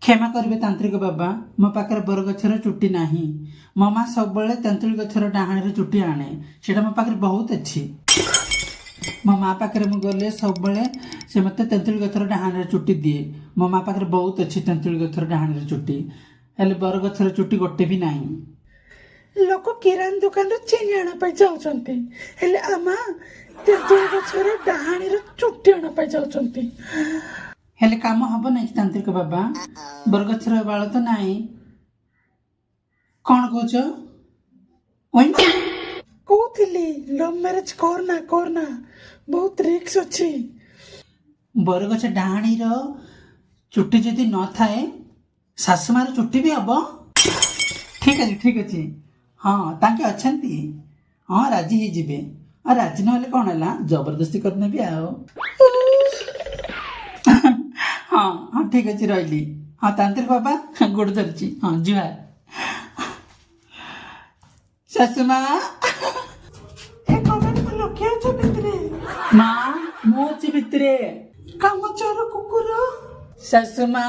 କ୍ଷମା କରିବେ ତାନ୍ତ୍ରିକ ବାବା, ମୋ ପାଖରେ ବରଗଛର ଚୁଟି ନାହିଁ। ମୋ ମା ସବୁବେଳେ ତେନ୍ତୁଳି ଗଛର ଡାହାଣୀର ଚୁଟି ଆଣେ, ସେଇଟା ମୋ ପାଖରେ ବହୁତ ଅଛି। ମୋ ମା ପାଖରେ ମୁଁ ଗଲେ ସବୁବେଳେ ସେ ମୋତେ ତେନ୍ତୁଳି ଗଛର ଡାହାଣୀର ଚୁଟି ଦିଏ। ମୋ ମା ପାଖରେ ବହୁତ ଅଛି ତେନ୍ତୁଳି ଗଛର ଡାହାଣୀର ଚୁଟି, ହେଲେ ବରଗଛର ଚୁଟି ଗୋଟେ ବି ନାହିଁ। ଲୋକ କିରାନ ଦୋକାନରୁ ଚିନି ଆଣା ପାଇଁ ଯାଉଛନ୍ତି, ହେଲେ ଆମା ତେନ୍ତୁଳି ଗଛର ଡାହାଣୀର ଚୁଟି ଆଣା ପାଇଁ ଯାଉଛନ୍ତି। ହେଲେ କାମ ହବ ନାହିଁ କି ତାନ୍ତ୍ରିକ ବାବା? ବରଗଛର ବାଳ ତ ନାହିଁ। କଣ କହୁଛ? ଓଇ ମା! କହୁଥିଲି ଲଭ୍ ମ୍ୟାରେଜ କରନା କରନା, ବହୁତ ରିସ୍କ ଅଛି। ବରଗଛ ଡାହାଣୀର ଚୁଟି ଯଦି ନଥାଏ, ଶାଶୁମାର ଚୁଟି ବି ହବ। ଠିକ ଅଛି, ଠିକ ଅଛି। ହଁ, ତାଙ୍କେ ଅଛନ୍ତି। ହଁ, ରାଜି ହେଇଯିବେ। ଆଉ ରାଜି ନହେଲେ କଣ ହେଲା, ଜବରଦସ୍ତି କରିନେବି ଆଉ। ହଁ ହଁ, ଠିକ ଅଛି, ରହିଲି। ହଁ ତାନ୍ତ୍ରିକ ବାବା, ଗୋଡ଼ ଧରିଛି। ହଁ, ଜୁହାର ଶାଶୁମା। ଏ କବାଟ ଖୋଲ, କିଏ ଅଛ ଭିତରେ? ମା, ମୁଁ ଅଛି ଭିତରେ। କାମଚୋର କୁକୁର। ଶାଶୁମା।